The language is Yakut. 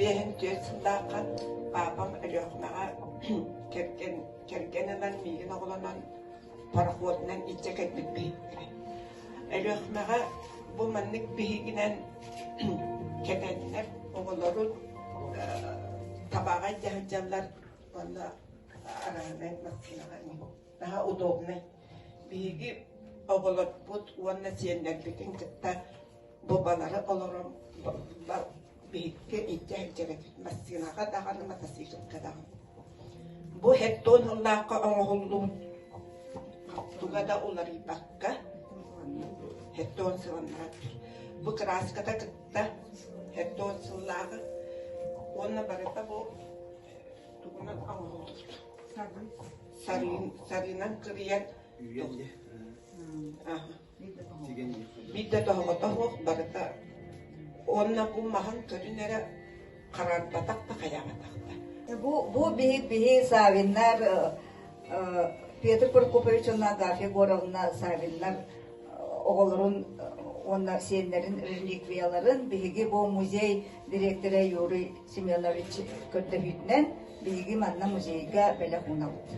54 сыллаахха паапам Өлүөхүмэҕэ кэргэн, кэргэн ылан миигин оҕолонон пароходунан илдьэ кэлбит биһиктэрэ. Өлүөхүмэҕэ бу маннык биһигинэн кэтэннэр оҕолорун табаҕа илдьэ сылдьаллар уонна араанай массыынаҕа наһаа удобнай. Биһиги оҕолорбут уонна сиэннэрбитин кытта бобалары олорон биһикки илдьэ сылдьар этибит массыынаҕа даҕаны мотоциклга даҕаны. Бу хеттон сыллаахха оҥоһуллубут туга да уларыйбакка хеттон сылыннарар. Бу кырааската кытта хеттон сыллааҕы уонна барыта бу тугунан оҥоһуллубут. Сарыынан кырыйан Биирдэ тоһоҕото суох барыта уонна бу маһын көрүн эрэ хараарбатах да хайаабатах да. Бу, бу биһи, биһи Савиннар, Петр Прокопович уонна Агафья Егоровна Савиннар оҕолорун уонна сиэннэрин реликвияларын биһиги бу музей дириэктэрэ Юрий Семенович көрдөһүүтүнэн биһиги манна музейга бэлэх уунабыт.